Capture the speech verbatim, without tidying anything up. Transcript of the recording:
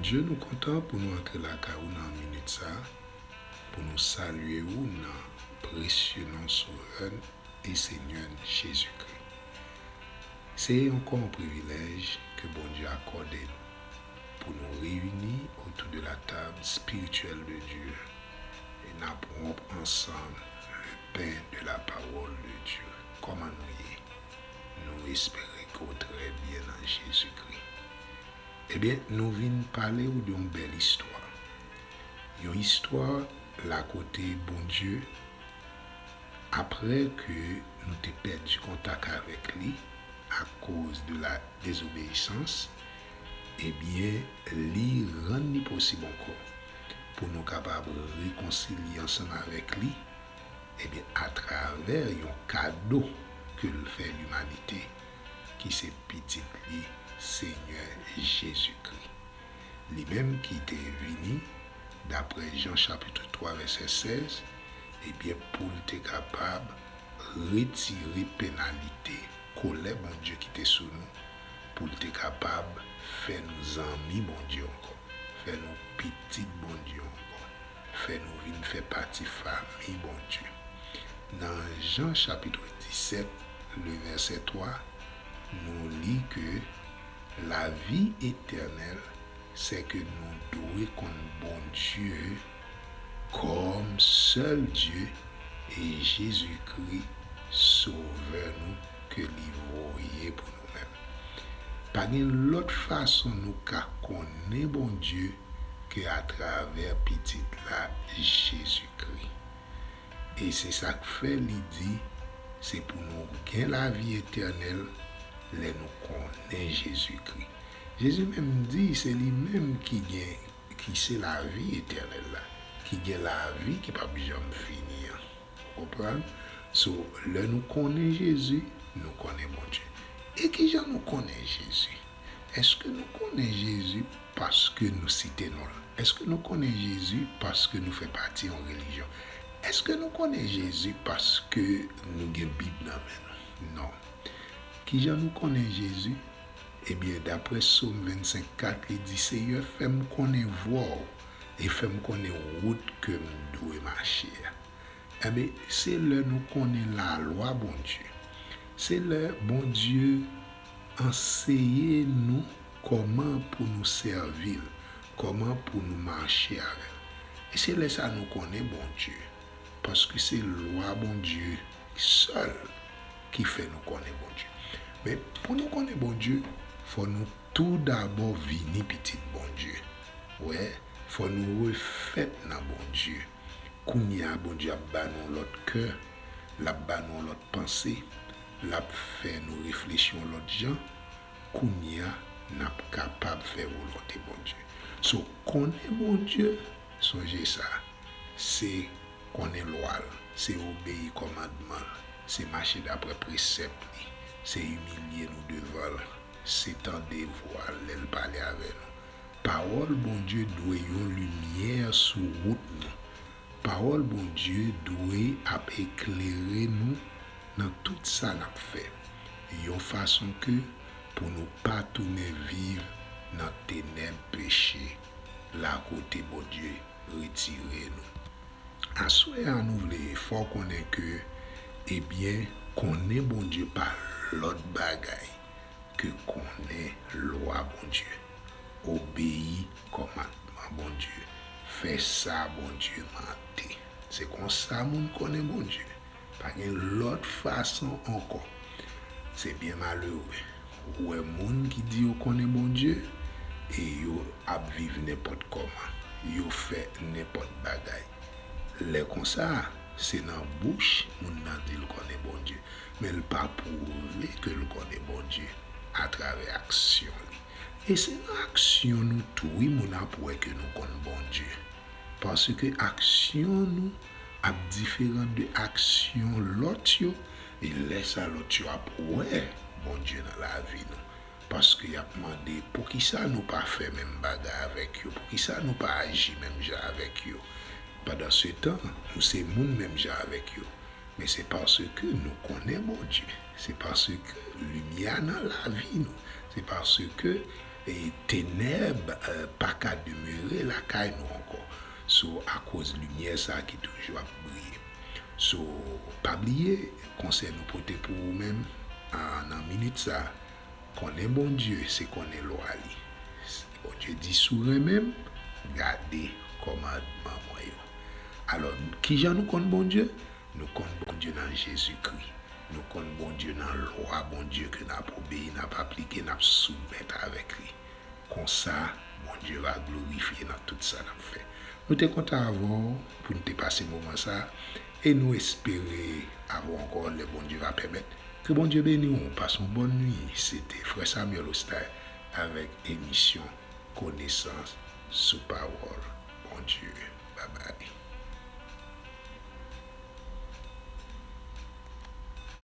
Bondye, nou kontan pou nou antre lakay ou nan minit sa, pou nou salye ou nan presye non Sovè n e Senyè n Jezikri. Se ankò yon privilèj ke Bondye akòde nou pou nou reyini otou de la tab espirityèl de Dye e n ap wonp ansanm le pen de la pawòl de Dye. Kòman nou ye? Nou espere ke w trè byen nan Jezikri. Ebyen, nou vin pale w de yon bèl istwa. Yon istwa la kote Bondye, apre ke nou te pèdi kontak avèk li akoz de la dezobeyisans, ebyen, li rann li posib ankò pou nou kapab rekonsilye ansanm avèk li, ebyen, atravè yon kado ke l fè limanite, ki se Pitit li, Senyè Jezikri. Li menm ki te vini, dapre Jan chapit twa vèsè sèz, ebyen, pou l te kapab retire penalite kolè Bondye ki te sou nou, pou l te kapab fè nou zanmi Bondye ankò, fè nou pitit Bondye ankò, fè nou vin fè pati fanmi Bondye. Nan Jan chapit disèt, le vèsè twa, nou li ke lavi etènèl, se ke nou dwe konn Bondye kòm sèl Dye e Jezikri, Sovè nou, ke li voye pou nou menm. Pa gen lòt fason nou ka konnen Bondye ke atravè Pitit la, Jezikri. E se sa k fè li di, se pou nou gen lavi etènèl lè nou konnen Jezikri. Jezi menm di se li menm ki gen, ki se lavi etènèl la, ki gen lavi ki p ap janm fini an. Ou konprann? So, lè nou konnen Jezi, nou konnen Bondye. E kijan nou konnen Jezi? Èske nou konnen Jezi paske nou site non l? Èske nou konnen Jezi paske nou fè pati yon relijyon? Èske nou konnen Jezi paske nou gen Bib nan men nou? Non. Kijan nou konnen Jezi? Ebyen, dapre Sòm vennsenk kat, li di, Seyè, fè m konnen vwa w e fè m konnen wout ke m dwe mache a. Ebyen, se lè nou konnen lalwa Bondye. Se lè Bondye anseye nou kòman pou nou sèvi l, kòman pou nou mache avè l. E se lè sa nou konnen Bondye. Paske se lwa Bondye sèl ki fè nou konnen Bondye. Men, pou nou konnen Bondye, fò nou toudabò vini pitit Bondye. Wè, fò nou refèt nan Bondye. Kounye a, Bondye ap ba nou yon lòt kè, l ap ba nou yon lòt panse, l ap fè nou reflechi yon lòt jan. Kounye a, n ap kapab fè volonte Bondye. So, konnen Bondye, sonje sa, se konnen lwa l, se obeyi kòmandman l, se mache dapre presèp li, se imilye nou devan l, se tande vwa l lè l pale avè nou. Pawòl Bondye dwe yon limyè sou wout nou. Pawòl Bondye dwe ap eklere nou nan tout sa n ap fè, yon fason ke pou nou pa tounen viv nan tenèb peche la kote Bondye retire nou. Aswè a nou vle fè w konnen ke, ebyen, konnen Bondye pa lòt bagay ke konnen lwa Bondye, obeyi kòmandman Bondye, fè sa Bondye mande. Se konsa moun konnen Bondye. Pa gen lòt fason ankò. Se byen malere. Ou wè moun ki di yo konnen Bondye e yo ap viv nenpòt kòman. Yo fè nenpòt bagay. Lè konsa, se nan bouch moun nan di l konnen Bondye, men l pa pwouve ke l konnen Bondye atravè aksyon li. E se nan aksyon nou tou wi moun ap wè ke nou konn Bondye. Paske aksyon nou ap diferan de aksyon lòt yo, e lè sa lòt yo ap wè Bondye nan lavi nou. Paske y ap mande, poukisa nou pa fè menm bagay avèk yo? Poukisa nou pa aji menm jan avèk yo? Pandansetan, nou se moun menm jan avèk yo. Men se paske nou konnen Bondye. Se paske limyè a nan lavi nou. Se paske e tenèb eh, pa ka demere lakay nou ankò. So, akoz limyè sa ki toujou ap briye. So, pa bliye, konsèy nou pote pou ou menm ah, nan minit sa, konnen Bondye se konnen lwa li. Bondye di si w renmen m, gade kòmandman mwen yo. Alò, kijan nou konn Bondye? Nou konn Bondye nan Jezikri. Nou konn Bondye nan lwa Bondye ke n ap obeyi, n ap aplike, n ap soumèt avèk li. Konsa, Bondye va glorifye nan tout sa n ap fè. Nou te kontan avè w pou n te pase moman sa, e nou espere avè w ankò lè Bondye va pèmèt. Ke Bondye beni w, pase yon bòn nwi. Se te Frè Samuel Ostay avèk emisyon Konesans sou Pawòl Bondye. Babay.